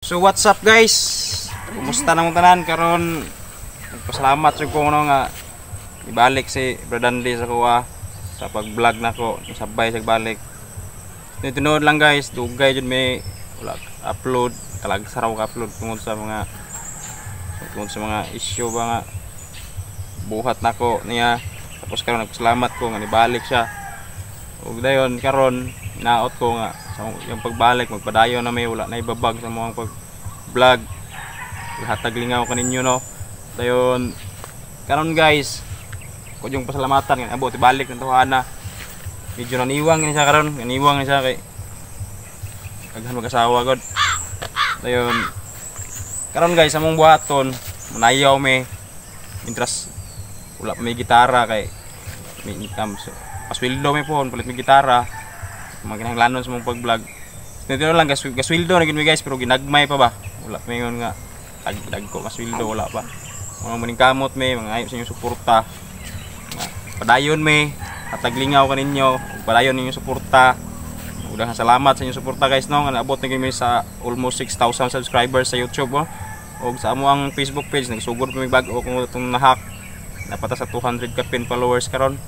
So what's up guys? Kumusta na mong tanan karon? Nagpasalamat jud ko no nga ibalik si Bro Dandy sa kuha sa pag-vlog nako, sabay sa balik. Tinuod lang guys, dugay jud may wala upload, kalagsa raw ka-upload tungod sa mga issue ba nga buhat nako niya. Tapos karon nagpasalamat ko nga nibalik siya. Ug dayon karon naot ko nga sa yung pagbalik magpadayon na may wala na ibabag sa mga pag-vlog. Hatag lingaw kaninyo no. Dayon karon guys, ko yung pasalamatan nga abot ibalik ng tuhana. Medyo naniwang ni siya karon, naniwang ni siya kay daghan mag-asawa god. Dayon karon guys, among buhaton, manayaw me. Mientras wala pa may gitara kay may income, so pasweldo me pohon palit may gitara. Mga kinahanglanon sa mong pag-vlog. Dito lang guys, gasweldo na gid mi guys, pero ginagmay pa ba. Wala pa ingon nga dagko kasweldo, wala pa. Mga maning kamot me, mga ayos sa inyong suporta. Padayon me, hataglingaw kaninyo, padayon ninyong suporta. Udahan salamat sa inyong suporta guys no, nga naabot na gid mi sa almost 6,000 subscribers sa YouTube oh. Og sa amo ang Facebook page nagsugod pa mi bag-o kung itong na-hack. Napata sa 200 ka pin followers karon.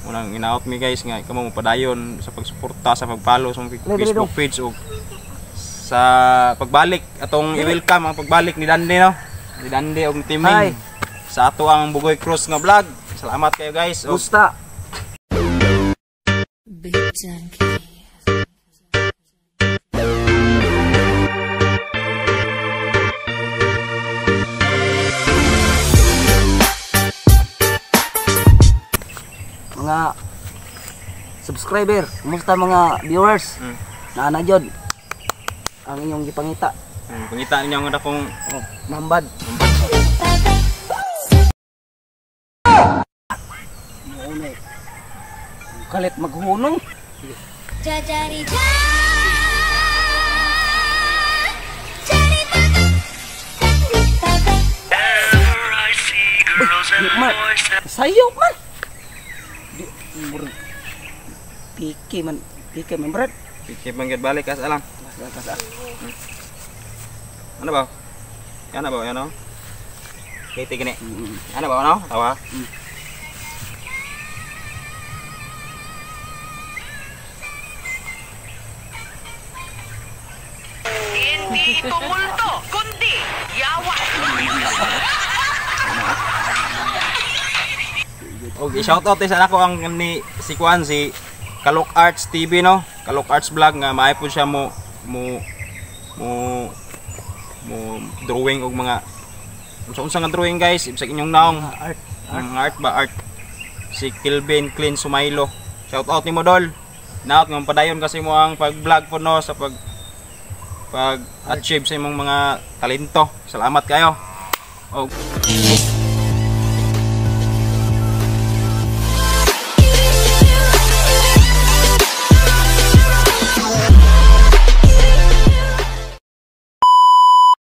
Unang inaot mi guys nga kamo mopadayon sa pagsuporta, sa pag-follow sa Facebook page og sa pagbalik atong i-welcome ang pagbalik ni Dandy no. Ni Dandy og Timing sa ato ang Bugoy Cruz nga vlog. Salamat kayo guys. Gusta. Mga subscriber, kumusta mga viewers? Naana jud ang inyong gipangita. Pangita ninyo ang akong nambad. Kalit maghunong. Sayop man. Piki man brad. Piki man gid balik kas alang. Kas. Ano ba? Yan ba yan no? Kiti gini. Ano ba ano? Tawa. Hindi ito multo, kundi yawa. Okay, shout out sa nako ang ni si Kwan, si Kalok Arts TV no. Kalok Arts Vlog nga maayo po siya mo mo mo mo drawing og mga unsa-unsa nga drawing guys, ibsag inyong naong art, art ba art. Si Kelvin Clint Sumaylo. Shout out nimo dol. Naot nga padayon kasi mo ang pag-vlog po no sa pag achieve sa imong mga talento. Salamat kayo. Og